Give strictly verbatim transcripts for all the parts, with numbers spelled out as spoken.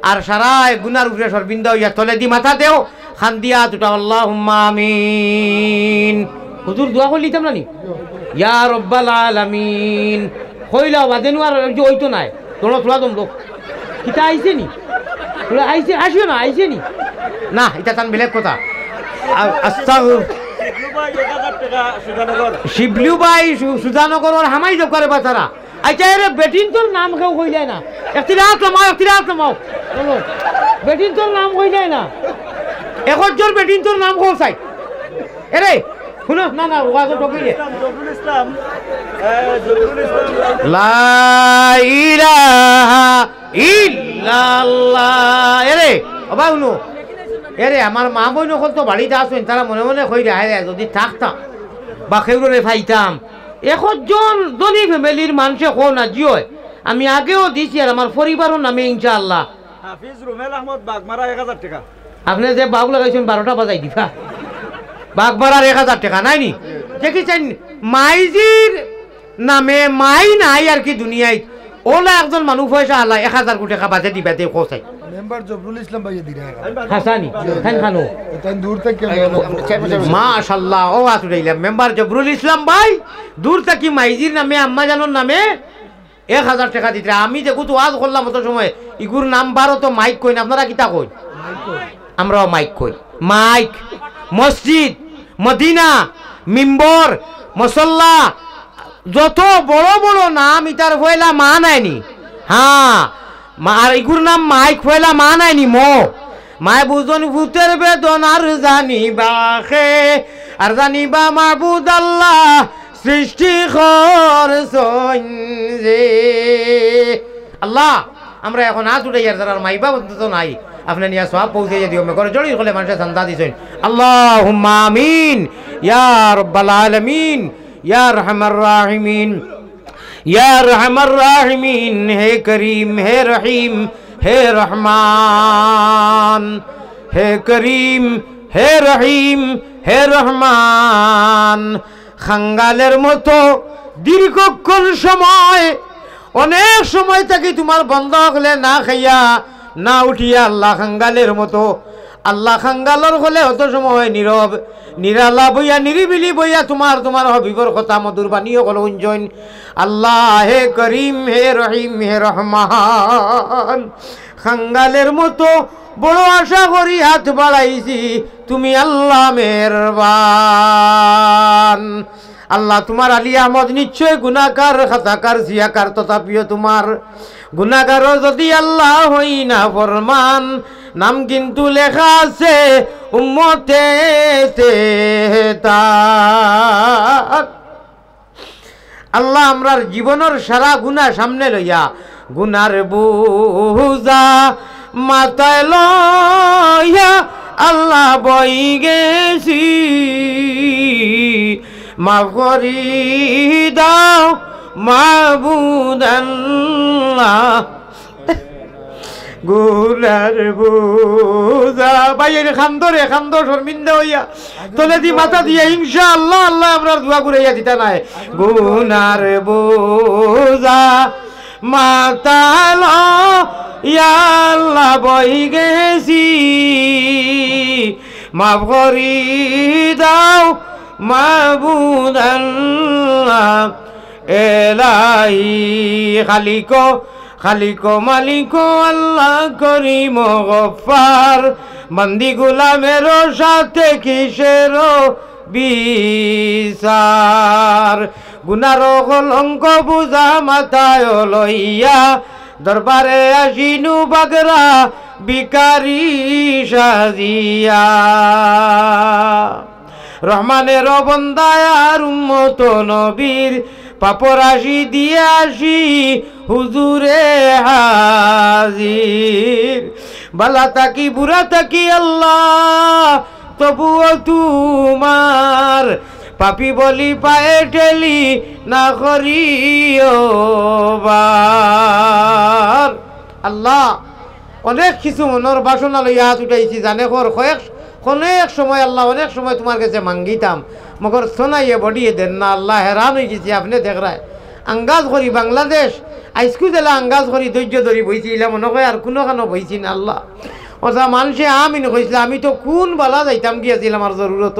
আর সারা গুনার উপরে শরমিন্দা অইয়া তলেদি মাথা দেও, খান দিয়া আত উঠাও, আল্লাহুম্মা আমিন। হুজুর, দোয়া করি লিতাম না নি? ইয়া রব্বাল আলামিন। কইলাও বাদে নু আর ওই যে অইতো নায়। দৌড়ো, থুড়া দম লোক। কিতা আইছে নি? থুড়া আইছে, আসিও না, আইছে নি? না, ইটা তান বেলেগ কথা। আ-, আস্তাগ-, শিবলু ভাই, এক হাজার টেকা সুধানগর। শিবলু ভাই, সু-, সুধানগরর হামাই দোকানে বাতারা। আচ্ছা, এরে বেটিন্তর নাম কেউ কইলায় না। একটির আত লামাও, একটির আত লামাও। বলো, বেটিন্তর নাম কইলায় না। একজন বেটিন্তর নাম কও চাই। এরে, হুনো, না, না, ওয়াজো টপিয়ে। ইসলাম, জহুরুল ইসলাম, এ, জহুরুল ইসলাম। লা ইলাহা ইল্লাল্লাহ। এরে, ওবা হুনো। এরে, আমার মা-বইন অকল তো বাড়িত আছইন, তারা মনে মনে কইরা, "হায় রে, যদি থাকতাম, বা কেউরে পাইতাম।" একজন ধনী ফ্যামিলির মানষে কও না, জি অয়। আমি আগেও দিছি আর আমার পরিবারর নামে ইনশাআল্লাহ। হাফিজ রুমেল আহমদ বাগমারা এক হাজার টেকা। আপনে যে বাউক লাগাইছইন বারোটা বাজাই দিবা। বাগমারার এক হাজার টেকা নাই নি? দেখি চাইন, মাইজির নামে মাই নাই আর কি দুনিয়াত। ওলা একজন মানুষ পয়সা আলা এক হাজার কোটি টেকা বাজে দিবা দে কও চাই। মেম্বার জবরুল ইসলাম ভাইয়ে দিরা এক হাজার। হাসানি, খান খানো। তাই দূর থাকি আমরা মাশাআল্লাহ, ও আছু রইলাম। মেম্বার জবরুল ইসলাম ভাই, দূর থাকি মাইজির নামে, আম্মা জানর নামে এক হাজার টেকা দিতরা। আমি দেখু তো ওয়াজ করলাম অত সময়, ইগুর নাম বারো তো মাইক কইন, আপনারা কিতা কইন? আমরাও মাইক কই। মাইক, মসজিদ, মদিনা, মিম্বর, মসল্লা, যত বড় বড় নাম, ইতার পয়লা মা নায়নি। হ্যাঁ, মা, আর ইগুর নাম মাইক, পয়লা মা নায়নি, মো। মায় বুঝন ফুতের বেদনার জানিবা খে, আর জানিবা মাবুদ আল্লাহ সৃষ্টি করছইন যে। আল্লাহ, আমরা এখন আত উঠাইয়ার যারার মাই বাপ অন্তত নাই, আপনে নিয়া সওয়াব পৌঁছাইয়া দিও। মেঘর জড়ির কলে মানষে চান্দা দিছইন। আল্লাহুম্মা আমিন, ইয়া রব্বাল আলামিন, ইয়া আরহামার রাহিমিন, ইয়া আরহামার রাহিমিন, হে করিম, হে রহিম, হে রহমান, হে করিম, হে রহিম, হে রহমান। খাঙ্গালের মতো দীর্ঘক্ষণ সময়, অনেক সময় থাকি তুমার বন্দা অকলে না খাইয়া, না উঠিয়া, আল্লাহ খাঙ্গালের মতো, আল্লাহ খাঙ্গালর কলে অত সময় নীরব, নিরালা বইয়া, নিরিবিলি বইয়া তুমার, তুমার হবিবর কথা মধুর বাণী অকল হুনছইন। আল্লাহ হে করিম, হে রহিম, হে রহমান, খাঙ্গালের মতো বড় আশা করি হাত বাড়াইছি, তুমি আল্লাহ মেহেরবান। আল্লাহ, তুমার আলী আহমদ নিশ্চয় গুনাহগার, খাতাকার, সিয়াকার, তথাপিও তুমার গুনাহগারও যদি আল্লাহ হই না ফরমান, নাম কিন্তু লেখা আছে উম্মতে তার। আল্লাহ, আমরার জীবনর সারা গুনা সামনে লইয়া, গুনার বুঝা মাথায় লইয়া আল্লাহ বই গেছি, মাফ করি দাও মাবুদ আল্লাহ। গুনার বুঝা। ভাই, এই খান্দো রে, খান্দো শর্মিন্দা অইয়া। তলেদি মাথা দিয়া ইনশাআল্লাহ, আল্লাহ আমরার দোয়া ঘুরাইয়া দিতা নায়। গুনার বুঝা মাথায় লইয়া আল্লাহ বই গেছি। মাফ করি দাও মাবুদ আল্লাহ। এলাহি খালিক, খালিক মালিক আল্লাহ করিম গফফার, বান্দি গুলামের সাথে কিসের বিচার? গুনার কলঙ্ক বুঝা মাথায় লইয়া, দরবারে আসিনু বাগরা ভিখারি সাজিয়া। রহমানের বন্দা আর উম্মত নবীর, পাপর রাশি দিয়া আসি হুজুরে হাজির। বালা থাকি বুরা থাকি আল্লাহ, তবুও তুমার পাপী বলি পায়ে ঠেলি না করিও বার। আল্লাহ, অনেক কিছু মনর বাসনা লইয়া আত উঠাইছি, জানে কর, কয়েক, অনেক সময় আল্লাহ, অনেক সময় তুমার গেছে মাঙ্গিতাম, মগর সোনাইয়ে বডিয়ে দেন না, আল্লাহ, হেরান অইগেছি, আপনে দেখরায়। আঙ্গাজ করি বাংলাদেশ, আইজকু যেলা আঙ্গাজ করি ধৈর্য ধরি বইছি, ইলা মনো কয় আর কুনুখানো বইছি না আল্লাহ। অতা মানষে আমিন কইছলা, আমি তো কুন বালা যাইতাম গিয়াছিল আমার জরুরত।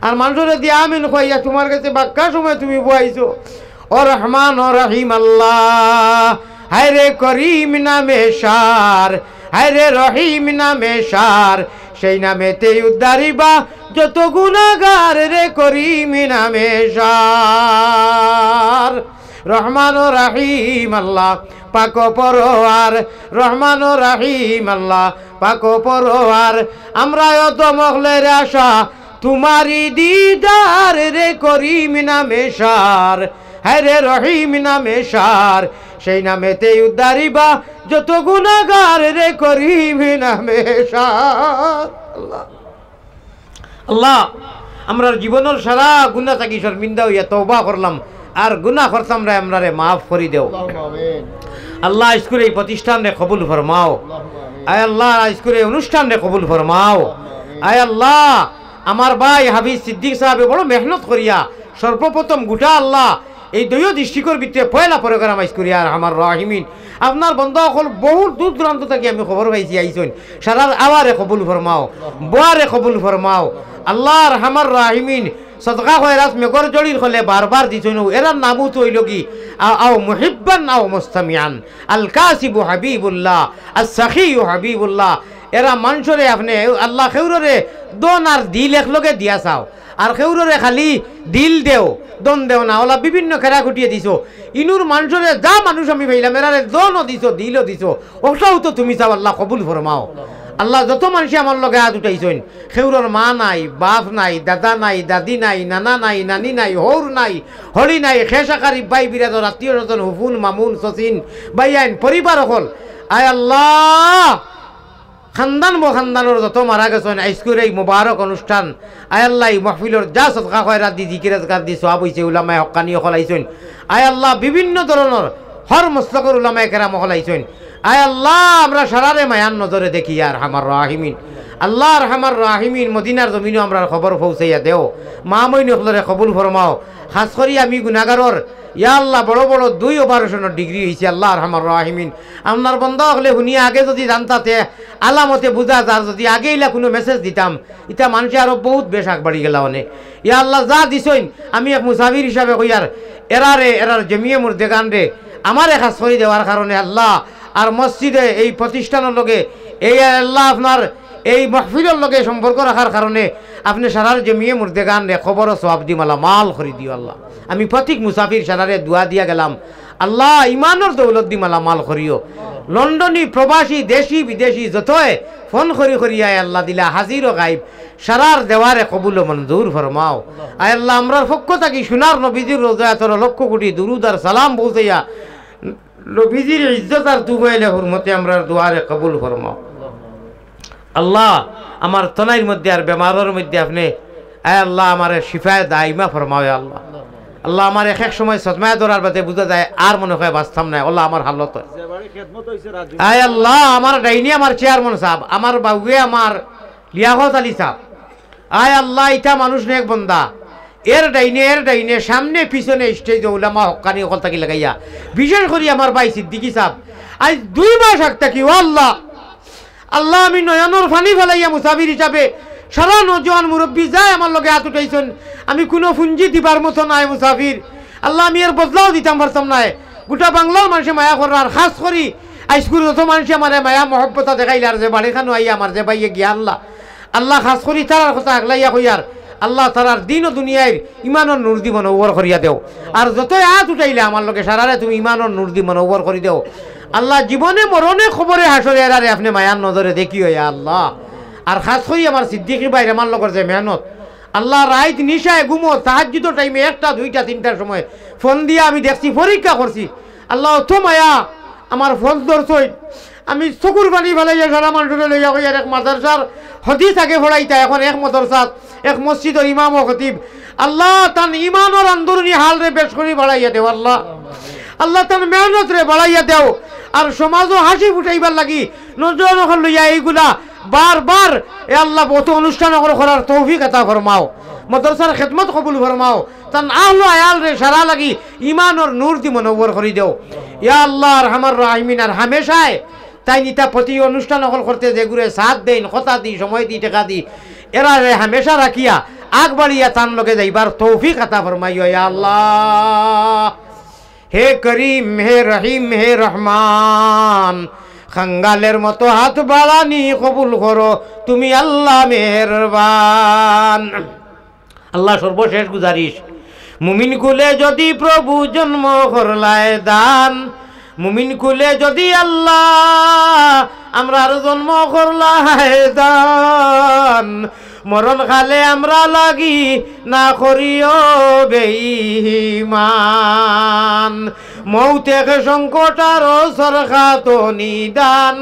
আর মানষরে দিয়া আমিন কইয়া তুমার গেছে বাক্কা সময় তুমি বওয়াইছো। ও রহমান ও রহিম আল্লাহ, হায় রে করিম নামে সার, হায় রে রহিম নামে সার, সেই নামেতেই উদ্ধারিবা যত গুনাগার রে করিম নামে সার। রহমান ও রাহিম আল্লাহ পাক পরোয়ার, রহমান ও রাহিম আল্লাহ পাক পরোয়ার, আমরা অত মখলের আশা তুমারি দিদার রে করিম নামে সার, হায় রে রহিম নামে সার, সেই নামেতেই উদ্ধারিবা যত গুনাগার রে করিম নামে সার। আল্লাহ, আল্লাহ, আমরার জীবনর সারা গুনা থাকি শর্মিন্দা অইয়া তওবা করলাম, আর গুনা করতাম না, আমরারে মাফ করি দেও। আল্লাহুম্মা আমিন। আল্লাহ, আইজকুর এই প্রতিষ্ঠানরে কবুল ফরমাও। আল্লাহুম্মা আমিন। আয় আল্লাহ, আইজকুর এই অনুষ্ঠানরে কবুল ফরমাও। আল্লাহুম্মা আমিন। আয় আল্লাহ, আমার ভাই হাফিজ সিদ্দিক সাহেবে বড় মেহনত করিয়া সর্বপ্রথম গুটা আল্লাহ এই দুইও district-অর ভিতরে পয়লা program আইজ করিয়ার আমার রাহিমিন। আপনার বন্দা অকল বহু দূর দূরান্ত থাকি আমি খবর পাইছি আইছইন। সারার আওয়ারে কবুল ফরমাও, বওয়ারে কবুল ফরমাও। আল্লাহ আরহামার রাহিমিন, সদকা খয়রাত মেঘর জড়ির খলে বারবার দিছইন। এরার নামও তো অইলো কি, আ-, আও মুহিব্বান আও মুস্তামিআন। আল কাসিবু হাবিবুল্লাহ, আস সাখিউ হাবিবুল্লাহ। এরা মানষরে আপনে, আল্লাহ খেউররে দন আর দিল একলগে দিয়া চাও। আর খেউররে খালি দিল দেও, দন দেও না। অলা বিভিন্ন খেরা খুটিয়ে দিছো। ইনুর মানষরে যা মানুষ আমি পাইলাম, এরারে দনও দিছো, দিলও দিছো। অটাও তো তুমি চাও, আল্লাহ কবুল ফরমাও। আল্লাহ যত মানষে আমার লগে আত উঠাইছইন, খেউরর মা নাই, বাফ নাই, দাদা নাই, দাদি নাই, নানা নাই, নানি নাই, হউর নাই, হড়ি নাই, খেশ আকারিব ভাই বিরাদর, আত্মীয় স্বজন, হুফুন, মামুন, সসিন, ভাইয়াইন, পরিবার অকল। আয় আল্লাহ, খান্দান বখান্দানর যত মারা গেছইন, আইজকুর এই মোবারক অনুষ্ঠান, আয় আল্লাহ, এই মাহফিলর যা সদকা খয়রাত দি, জিকির আজকার দি সওয়াব অইছে, উলামায়ে হক্কানি অকল আইছইন। আয় আল্লাহ, বিভিন্ন ধরনর হর মসলকর উলামায়ে কেরাম অকল আইছইন। আয় আল্লাহ, আমরা সারারে মায়ার নজরে দেখিয়া আরহামার রাহিমিন। আল্লাহ আরহামার রাহিমিন, মদিনার জমিনো আমরার খবর পৌঁছাইয়া দেও। মা মইন অকলরে কবুল ফরমাও। খাছ করি আমি গুনাগারর, ইয়া আল্লাহ, বড় বড় দুই operation-র degree অইছে, আল্লাহ আরহামার রাহিমিন। আপনার বন্দা অকলে হুনিয়া আগে যুদি জানতা তে আলামতে বুঝা যার, যুদি আগে ইলা কুনু message দিতাম, ইতা মানষে আরো বউত বেশ আগবাড়ি গেলা অনে। ইয়া আল্লাহ, যা দিছইন, আমি এক মুসাফির হিসাবে কইয়ার, এরারে, এরার জমিয়ে মুর্দেগানরে আমারে খাছ করি দেওয়ার কারণে আল্লাহ, আর মসজিদে এই প্রতিষ্ঠানর লগে, এই আল্লাহ আপনার এই মাহফিলর লগে সম্পর্ক রাখার কারণে আপনে সারার জমিয়ে মুর্দেগানরে কবরো সওয়াব দি মালামাল করি দিও আল্লাহ। আমি প্রতীক মুসাফির সারারে দোয়া দিয়া গেলাম, আল্লাহ ইমানর দৌলত দি মালামাল করিও। লন্ডনী, প্রবাসী, দেশি, বিদেশি যতয় ফোন করি করি আয় আল্লাহ দিলা হাজির ও গাইব, সারার দেওয়ারে কবুল ও মঞ্জুর ফরমাও। আয় আল্লাহ, আমরার পক্ষ থাকি সোনার নবীজির রোজায় তোর লক্ষ কোটি দুরুদ আর সালাম পৌঁছাইয়া নবীজির ইজ্জত আর তুফাইলে হুরমতে আমরার দোয়ারে কবুল ফরমাও। আল্লাহ, আমার তনাইর মধ্যে আর বেমারর মধ্যে আপনে, আয় আল্লাহ, আমারে শিফায়ে দাইমা ফরমাও, ইয়া আল্লাহ। আল্লাহ, আমার এক এক সময় সদমায় ধরার বাদে বুঝা যায় আর মনে হয় বাঁচতাম না, আল্লাহ, আমার হালত হয়। আয় আল্লাহ, আমার ডাইনে আমার চেয়ারম্যান সাহেব, আমার বাউয়ে আমার লিয়াকত আলী সাহেব। আয় আল্লাহ, ইতা মানুষ নেক বন্দা। এর ডাইনে, এর ডাইনে, সামনে পিছনে stage-ও উলামা হক্কানি অকল থাকি লাগাইয়া, বিশেষ করি আমার ভাই সিদ্দিকী সাহেব, আইজ দুই মাস আগ থাকি, ও আল্লাহ, আল্লাহ, আমি নয়নর পানি ফালাইয়া মুসাফির হিসাবে সারা নওজোয়ান মুরব্বি যায় আমার লগে আত উঠাইছইন, আমি কুনু পুঞ্জি দিবার মতো নায় মুসাফির। আল্লাহ, আমি এর বদলাও দিতাম পারতাম নায়। গোটা বাংলার মানষে মায়া কররা, আর খাছ করি আইজকুর যত মানষে আমারে মায়া মহব্বতা দেখাইলা, আর যে বাড়িখানো আইয়া আমার যে ভাইয়ে গিয়া আল্লাহ, আল্লাহ খাছ করি তারার কথা আগলাইয়া কইয়ার, আল্লাহ তারার দিন ও দুনিয়ার ইমানর নূর দি মনোহর করিয়া দেও। আর যতই আত উঠাইলা আমার লগে সারারে তুমি ইমানর নূর দি মনোহর করি দেও। আল্লাহ জীবনে মরণে কবরে হাশরে এরারে আপনে মায়ার নজরে দেখিও ইয়া আল্লাহ। আর খাছ করি আমার সিদ্দিকী ভাইর আমার লগর যে মেহনত, আল্লাহ রাইত নিশায় ঘুমো তাহাজ্জুদর time-এ একটা, দুইটা, তিনটার সময় ফোন দিয়া আমি দেখছি, পরীক্ষা করছি। আল্লাহ অত মায়া, আমার ফোন ধরছইন। আমি চকুর পানি ফালাইয়া সারা মানষরে লইয়া কইয়ার এক মাদ্রাসার হাদিস আগে পড়াইতা, এখন এক মাদ্রাসাত, এক মসজিদর ইমাম ও খতিব। আল্লাহ তান ইমানর আন্দরুনি হালরে বেশ করি বাড়াইয়া দেও আল্লাহ। আল্লাহ তান মেহনতরে বাড়াইয়া দেও। আর সমাজো হাসি ফুটাইবার লাগি নজর লইয়া এইগুলা বারবার, এ আল্লাহ, অত অনুষ্ঠান অকল করার তৌফিক আতা ফরমাও। মাদ্রাসার খেদমত কবুল ফরমাও। তান আহলো আয়ালরে সারা লাগি ইমানর নূর দি মনব্বর করি দেও। ইয়া আল্লাহ, আরহামার রাহিমিন, আর হামেশায় তাইন ইতা প্রতি অনুষ্ঠান অকল করতে যেগুরে সাথ দেইন, কথা দি, সময় দি, টেকা দি, এরারে হামেশা রাখিয়া আগবাড়িয়া তান লগে যাইবার তৌফিক আতা ফরমাইও, ইয়া আল্লাহ। হে করিম, হে রহিম, হে রহমান, খাঙ্গালের মতো হাত বাড়ানি কবুল করো তুমি আল্লাহ মেহেরবান। আল্লাহ, সর্বশেষ গুজারিশ, মুমিন কুলে যদি প্রভু জন্ম করলায় দান, মুমিন কুলে যদি আল্লাহ আমরার জন্ম করলায় দান, মরণ কালে আমরা লাগি না করিও বেঈমান। মউত এক সংকট আর সরকাত নিদান।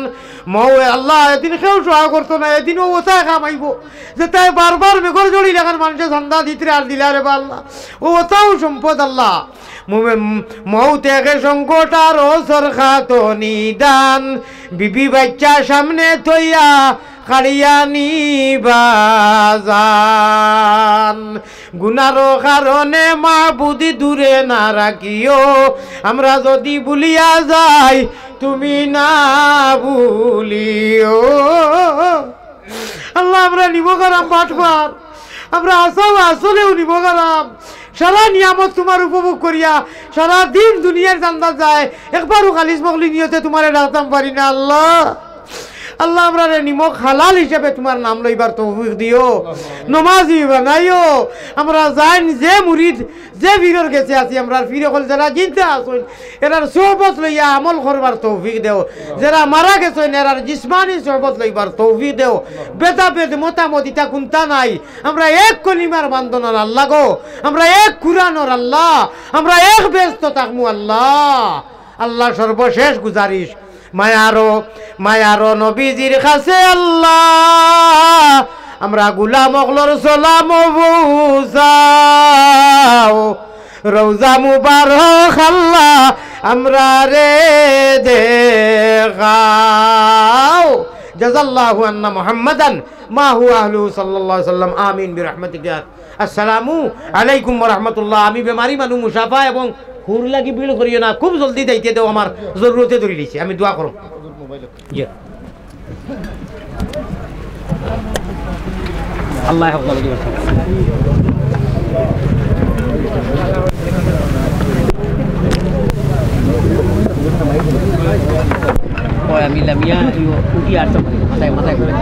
মউ-, আল্লাহ, এদিন কেউ সহায় করতো না, এদিন অউ অতায় কাম আইবো, যেতায় বারবার মেঘর জড়ি লাখান মানষে চান্দা দিতরে আর দিলা রে বা আল্লাহ। অউ অতাউ সম্পদ আল্লাহ। মু-, মউত এক সংকট আর সরকাত নিদান, বিবি বাইচ্চা সামনে থইয়া কাড়িয়া নিবা জান। গুনার কারণে মাবুদ দূরে না রাখিও, আমরা যদি ভুলিয়া যাই তুমি না ভুলিও। আল্লাহ, আমরা নিমক হারাম বাটপার, আমরা আসাও আসলেও নিমক হারাম। সারা নিয়ামত তুমার উপভোগ করিয়া সারা দিন দুনিয়ার ধান্দাত যায়, একবারও খালিস মখলিস নিয়তে তুমারে ডাকতাম পারি না আল্লাহ। আল্লাহ, আমরারে নিমক হালাল হিসাবে তুমার নাম লইবার তৌফিক দিও, নমাজি বানাইও। আমরা যাইন যে মুরিদ, যে পীরর গেছে আছি, আমরার পীর অকল যেরা জিন্দা আছইন, এরার সোহবত লইয়া আমল করবার তৌফিক দেও। যেরা মারা গেছইন, এরার জিসমানি সোহবত লইবার তৌফিক দেও। ভেদাভেদ মতামত ইতা কুন্তা নাই। আমরা এক কলিমার বান্ধনর আল্লাহ গো, আমরা এক কুরআনর আল্লাহ, আমরা এক বেহেস্তো থাকমু আল্লাহ। আল্লাহ, সর্বশেষ গুজারিশ, মায়ারো, মায়ারো নবীজির কাছে আল্লাহ, আমরা গুলাম অকলর সালাম পৌঁছাও। রওজা মুবারক আল্লাহ, আমরারে দেখাও। জাযাল্লাহু আন্না মুহাম্মাদান মা হুয়া আহলুহু সাল্লাল্লাহু আলাইহি ওয়াসাল্লাম। আমিন বিরহমাতিকা। আসসালামু আলাইকুম ওয়া রাহমাতুল্লাহ। আমি বেমারি মানুষ, মুসাফা এবং হুর লাগি ভিড় করিও না, খুব জলদি যাইতে দেও, আমার জরুরতে ধরি লিছি, আমি দোয়া করো। জি। আল্লাহ হাফেজ। ওই আমি লামিয়া, ইয়ো, উঠি আর তো মাথায়, মাথায় করে।